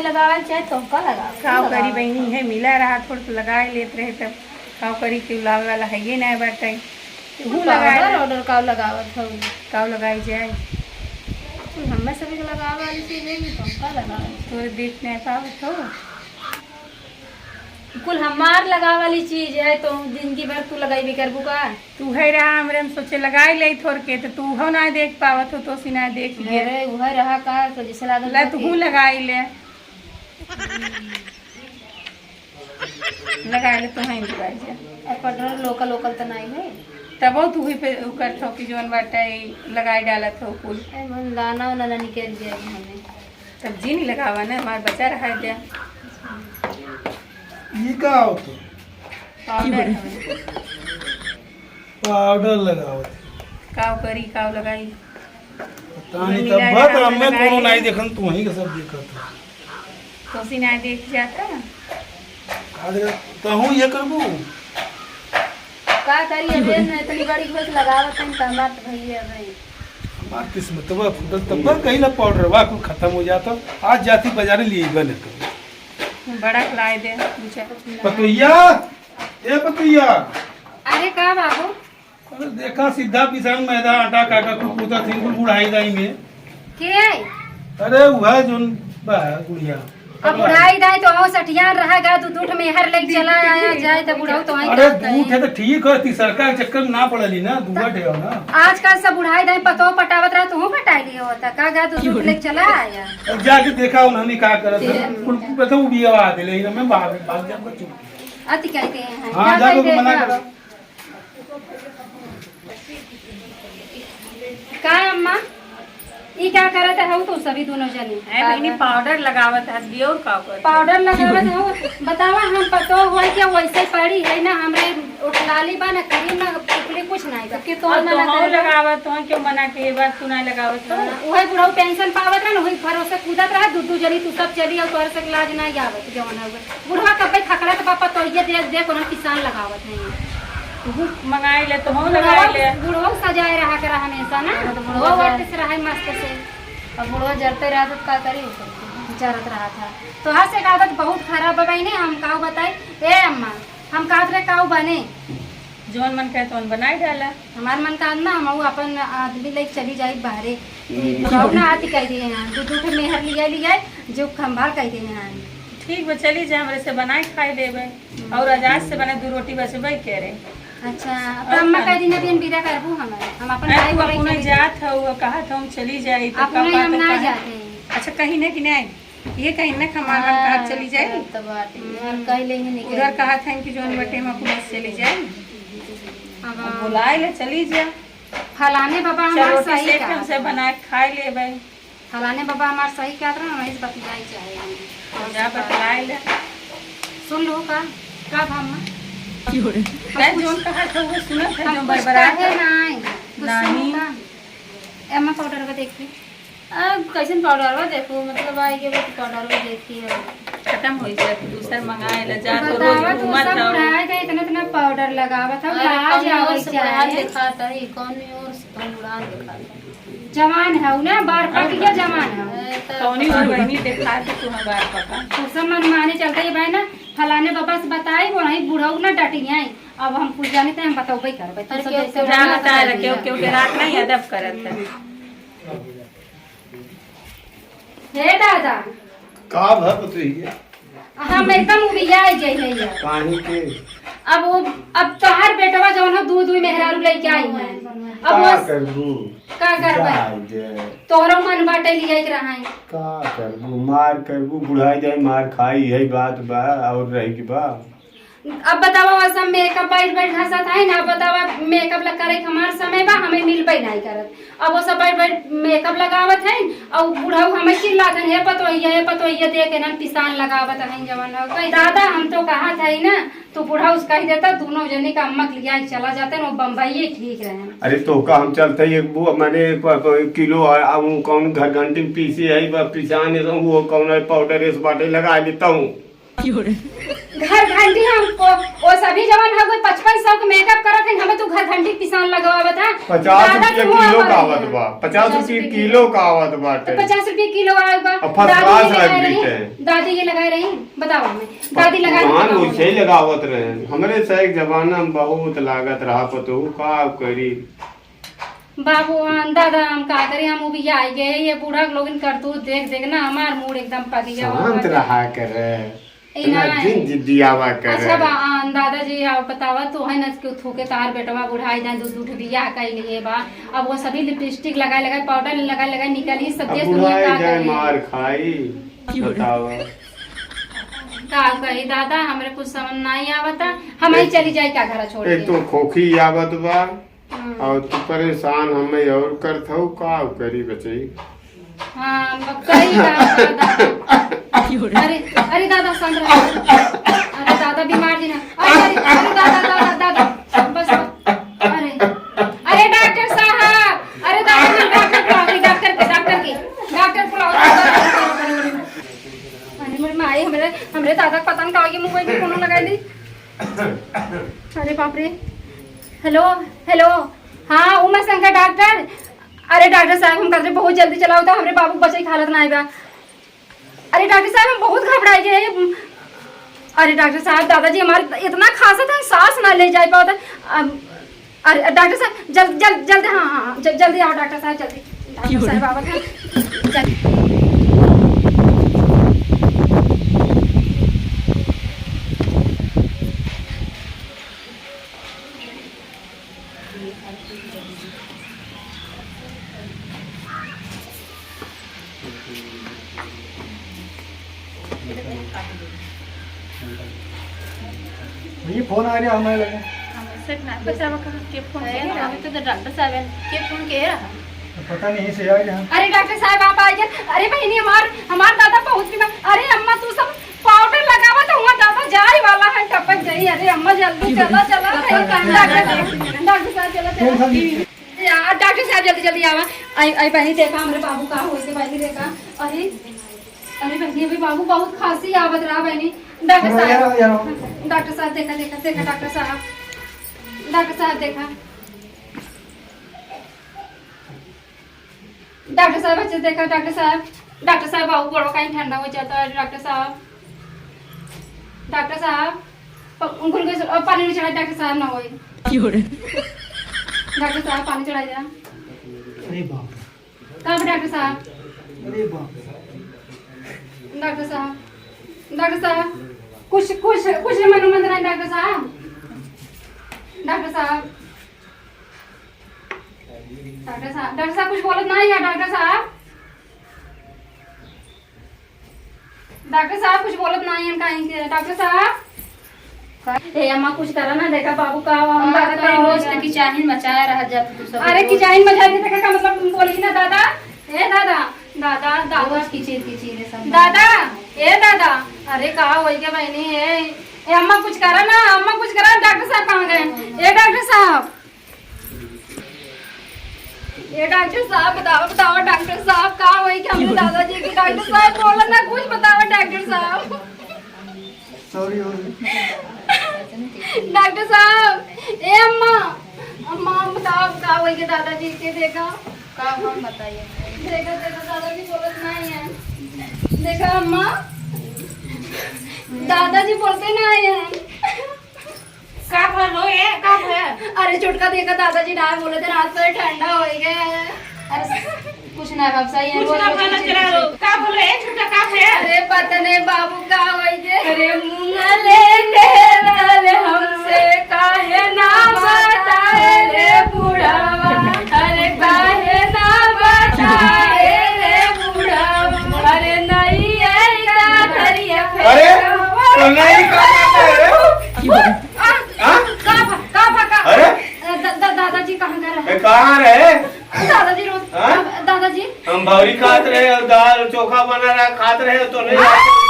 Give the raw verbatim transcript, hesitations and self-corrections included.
लगावल चाहे तो का लगावल? काव करी बहिनी, है मिला रहा थोड़ा तो लगाए लेत रहे तब। काव करी के लावे वाला है ये ना बाटे। तू लगा पाउडर ले। ऑर्डर काव लगावत हऊ? काव लगाई जाए? कुल हमें सभी के लगावे वाली चीज है, ये तो का लगावल? तोरे देख नहीं पावत हो। कुल हमार लगावे वाली चीज है तो जिंदगी भर तू लगाई भी करबू का? तू है रहा हमरे, हम सोचे लगाई ले थोड़ के, तो तू हो ना देख पावत हो, तो सी ना देख ले। अरे उहे रहा का, तो जैसे लागल ला बाटे। तू लगाई ले। लगाए ले तो हैं लगाए जा। ए, पाउडर लोकल, लोकल तो नहीं है। तबो तू ही पे उ करत हो कि जौन बाटे लगाए डालत हो कुल। ए, मन दाना वाना ना निकल जाए हमें। तब जी नहीं लगावा ना, हमार बचा रहा है दे। ये का होता? पाउडर है। पाउडर लगावत। काव करी, काव लगाई? पता नहीं, मिला तब बात रहा, हमें लगाई। कोनो नहीं देखन, तू ही के सब देखत हो। तो सी ना देख जाता। का देखा, तहूँ ये करबू? का करी, अबे न इतनी बड़ी घोष लगावत हैं, तो हमार तो भैया भाई। हमार किस्मतवा फूटल, तब कहीं ला पाउडरवा कुल खत्म हो जाता। आज जाती बाजारे लिए बने तो। बड़ा खिलाए दे, दू चार। पतोहिया, ए पतोहिया। अरे का बाबू? अरे देखा, सीधा पिसान मैदा आटा काका कुल पूता सिंह कुल बुढ़ाई दाई में। के? अरे वह जोन बा गुड़िया। अब बुढ़ाई दाई तो हो सठियान रहा गा, तू दूठ में हर लेके चला आया जाए तो बुढ़ऊ तो आई अरे जाता है। दूठ है तो ठीक है, तीसरका के चक्कर में ना पड़ली ना, दुआ ठे हो ना। आजकल सब बुढ़ाई दाई पतो पटावत रहा, तू पटाई लियो होता का गा, तू दूठ लेके चला आया। अब जाके देखा उन्होंने का करत है। कुल पता वो भी आवा दे, लेकिन मैं भाग, भाग जाऊंगा चुप। अति कहते हैं। हाँ, क्या जाके कहते मना हैं? करो। का अम्मा, ई का करत हऊ तू सभी दोनों जने? ए बहिनी, पाउडर लगावत है, दियो का करत? पाउडर लगावत हऊ, बतावा, हम पतो होई के वैसे पड़ी है ना, हमरे उठलाली बा ना, क्रीम ना, टिकुली कुछ नहीं बा। के तो अब मना तो करे बा? लगावत हो, क्यों मना के ये बात तू ना लगावत हो? हाँ, वही बुढ़ऊ पेंशन पावत रहा ना, वही भरोसे कूदत रहा, दू दू जनी तू सब चली और तोहरे से लाज ना आवत, जवन है। बुढ़वा कब्बे खकड़त बा, पतोहिया देख देख ओनन पिसान लगावत हैं। तू मंगाई ले, तू बुढ़वा, लगाई ले। बुढ़वा सजाए रहा करा हमेशा ना। हाँ, तो बुढ़वा वो जाए। वट से रहा मस्त से। अब बुढ़वा जरते रहा तो का करी उ सब? जरत रहा था। तोहार से एक आदत बहुत खराब बा बहिनी, हम काऊ बताई। ए अम्मा, हम कहत रहे काऊ बने। जौन मन कहे तौन बनाई डाला। हमार मन का ना, हम ऊ अपन आदमी लेके चली जाई बाहरे। हम्म। बुढ़ऊ ना आती कह दिए हैं, दू दू ठे मेहर लिया लिया, जो खंभाल कह दिए हैं। ठीक बा, चली जा, हमरे से बनाए खाए देबे। हम्म। और आज से बने दू रोटी बचबे करे। अच्छा, और तो अम्मा का? कह दिन अभी विदा करबू हमें, हम अपन अरे, भाई तू को लेके अपने चली जात हऊ, कहा था हम चली जाई, तो अपने कब हम बात ना कहा? जाते हैं। अच्छा, कहीं ना कि नहीं? ये कहीं ना खमार हम कहा हाँ, चली जाई। तो बात है। हम्म। कह ले ही नहीं उधर कही। कहा था कि जौन बटे में पुलिस चली जाई। अब अब बुलाए ले चली जा। फलाने बाबा हमार चलो, सही सेठ कहा हमसे था। बनाए खाए ले भाई। फलाने बाबा हमार सही कहत रहे, वहीं से बतियाई चाहे हम। जा बतलाए ले। सुन लो का, का भामा? क्यों रे? हम तै कुछ जौन कहा था वो सुनत है, हम जो कुछ बड़बड़ा कहे था। नहीं, कुछ नहीं। सुनो का? एमा पाउडर का देखी। अब कैसन पाउडरवा देखू, मतलब, आई के बाद पाउडरवा देखी है। खत्म हो जाए, दूसर मंगाए ला जा, तो रोज बतावा, तू घूमत सब रहो। बुढ़ाए के इतना, इतना पाउडर लगावत हो, अरे, लाज कौन आवे ओर से बुढ़ान चाहे। दिखाता है, कौन ओर से तुम बुढ़ान दिखाता है? जवान है ना, बार पक गया जवान है। अरे, तो कौनी और बहनी दिखा के तू हमार पका। तू सब मनमानी चलता है भाई ना, फलाने बाबा से बताई, वो नहीं बुढ़ऊ ना डटियाई। अब हम कुछ जाने थे, हम बतौबे करबे। तू अरे, सब केहू जैसे के ना ना बता बताई रहे, केहू, दिया। केहू के रात नहीं अदब करत है। हे दादा। का भा पतोहिया? हम एकदम उबिया जाई है यार। पानी के? अब वो, अब तोहार बेटवा जौन हो, दू, दू मेहरारू लेके आई है। अब का वो करबू? का करबे? जाए दे। तोहरो मन बाटे लिया के रहाई। का करबू? मार करबू, बुढ़ाई जाए, मार खाई, यही बात बा, और रही के बा। अब बतावा, वैसा मेकअप बैठ बैठ घसत है ना, अब बतावा, मेकअप लग करे के हमार समय बा, हमें मिलबे नहीं करत। अब वो सब बैठ बैठ मेकअप लगावत है, और बुढ़ऊ हमें चिल्लात है, "हे पतोहिया, हे पतोहिया, देख एनन पिसान लगावत है जवन हो।" कही, "दादा, हम तो कहा था ही ना, तू बुढ़ऊ से कह देता, दोनों जने का अम्मा के लिया के चला जाते, वो बम्बई ठीक रहे।" अरे तो का हम चलते एक वो, माने एक प-, प-, किलो आ, आ, वो कौन घर घंटी में पीसे है, बा पिसान है, वो कौन है पाउडर है, इस बाटे लगा लेता हूँ। घर घंटी हम ओ, ओ सभी जवन है कोई पचपन सौ के मेकअप करत है, हमें तू घर घंटी के पिसान लगावत है। पचास दादा रुपया के मुंह किलो पर का है। आवत बा, पचास पचास रुपया रुपया किलो का आवत बाटे। तो पचास रुपया किलो आवत बा। अब first दादी ये class लगाए रख रही, देते हैं। दादी ये लगाए रही, बताओ हमें। दादी लगाए रही, भगवान बताओ वैसे ही हमें। लगावत रहे। हमरे से एक जमाना में बहुत लागत रहा पतोहू, का करी। बाबू, आ, दादा, हम का करी, हम उबिया आई गए, ये बूढ़ा लोगन करतूत देख देख ना हमार मूड एकदम पतिया हुआ शांत बाटे। रहा करे। ई इतना ना जिन जिद्दियावा करे। अच्छा बा, आ, दादाजी, आओ बतावा, तू है ना कि थूके तार बेटवा बुढ़ाई जाए, दू दू ठे बियाह कर लिए बा, अब वो सभी लिपस्टिक लगाए लगाए, पाउडर लगाए लगाए निकली, सब अब देश दुनिया बुढ़ाई का जाए करी। मार खाई, बतावा। का कही दादा, हमरे कुछ समझ नहीं आवता, हम ही एक चली जाई का घर छोड़ एक के। तो खोखी आवत बा, हम्म। और तू परेशान हमें और करत हऊ, का करी बचई? हाँ, अब करी का दादा? अरे, अरे दादा, शांत रहा। अरे दादा, बीमार जी ना। अरे, अरे, अरे दादा, दादा, दादा, बस, बस। अरे, अरे डॉक्टर साहब, अरे दादा, डॉक्टर को, अरे डॉक्टर के, डॉक्टर के, डॉक्टर को। अरे मोर माई, हमरे, हमरे दादा के पता न का हो गया, मुंह में कोनो लगाई ली। अरे बाप रे। हेलो, हेलो। हाँ, उमा शंकर डॉक्टर। अरे डॉक्टर साहब, हम कहते बहुत जल्दी चलाओ तो हमरे बाबू के बचे के हालत ना आइबा। अरे डॉक्टर साहब, हम बहुत घबराई गए। अरे डॉक्टर साहब, दादाजी हमारे इतना खांसत है, सांस ना ले जाए पावत है। अम, अरे डॉक्टर साहब, जल-, जल-, जल्दी, हाँ, हाँ, हाँ, ज-, जल्दी आओ डॉक्टर साहब, जल्दी। डॉक्टर साहब आवत हैं। जल्दी। ये फोन आ रहा हमारे लगे। हमसे ना बचावा कहाँ के फोन अरे, किया? अभी तो डॉक्टर साहब हैं। के फोन किया रहा? पता नहीं, से आ गया। अरे डॉक्टर साहब, आप आ गए। अरे बहनी, हमार, हमार दादा बहुत बीमार। अरे अम्मा, तू सब पाउडर लगावा तो हुआ दादा जाए वाला है, टपक जाई। अरे अम्मा जल्दी चला, चला, कहीं काम डॉक्टर, डॉक्टर साहब चला, चला। टेंशन नहीं। या, डॉक्टर साहब जल्दी, जल्दी आवा। आई, आई बहनी देखा, हमरे बाबू का होई के बहनी देखा। अरे, अरे बहनी, अभी बाबू बहुत खांसी आवत रहा बहनी। डॉक्टर साहब, यार, यार। डॉक्टर साहब देखा, देखा, देखा डॉक्टर साहब, डॉक्टर साहब देखा। डॉक्टर साहब, अच्छे से देखा, डॉक्टर साहब, डॉक्टर साहब, बाबू गोड़वा कहीं ठंडा हो जाता है, डॉक्टर साहब, डॉक्टर साहब, प-, glucose, अ, पानी में चढ़ा, डॉक्टर साहब, ना होए। क्यों रे? डॉक्टर साहब, पानी चढ़ा जा। अरे बाप रे। कहाँ पे डॉक्टर साहब? अरे बाप रे। डॉक्टर साहब, डॉक्टर साहब, कुछ, कुछ, कुछ मन, मन नहीं, डॉक्टर साहब, डॉक्टर साहब। डॉक्टर साहब, डॉक्टर साहब कुछ बोलत नाही है, डॉक्टर साहब। डॉक्टर साहब कुछ बोलत नाही है, काहे के? डॉक्टर साहब। ए अम्मा, कुछ करा ना, देखा बाबू का, हम बाबा का का रोज हो तो गया? किचाहिन मचाया रहा जात तू सब अरे रोज। किचाहिन मचाया, देखा का मतलब, तुम बोली ना दादा, ए दादा, दादा, दादा। रोज किचिर किचिर है सब। दादा, ए दादा, अरे का होई के बहनी है? ए अम्मा कुछ करा ना, अम्मा कुछ करा, डॉक्टर साहब कहाँ गए? ए डॉक्टर साहब, ए डॉक्टर साहब, बतावा, बतावा, डॉक्टर साहब, का होई कि हमरे दादाजी के? डॉक्टर साहब, बोला ना, कुछ बतावा, डॉक्टर साहब। सॉरी, सॉरी। डॉक्टर साहब, ए अम्मा, अम्मा, बतावा, का होई के दादाजी के? देखा, का हम बताइए? देखा, देखा, दादाजी बोलत नाही है। देखा अम्मा, दादाजी बोलते नाही है। का भल हो ए, का भल? अरे छोटका देखा दादाजी ना बोले थे, रात को ठंडा हो गया है। अरे कुछ ना बाप, सही है, कुछ रोज ना रोज भला कुछ चला कुछ। रो। का भल ए छोटका, का भल? अरे पता नहीं बाबू का होई गे। अरे मुंह लेके लाल हमसे काहे ना बताए रे बुढ़ावा, अरे काहे ना बताए रे बुढ़ावा, अरे नहीं आई का धरिया अरे, फेंकावा। तो नहीं का बात है रे? आ, हाँ? का भा, का भा, का? अरे? अ, द-, द-, दादाजी कहाँ गए रहे? ए, कहाँ रहे? दादाजी रोज, हाँ? दादाजी। हम भौरी खात रहे और दाल चोखा बना रहा, खात रहे तो नहीं। अरे,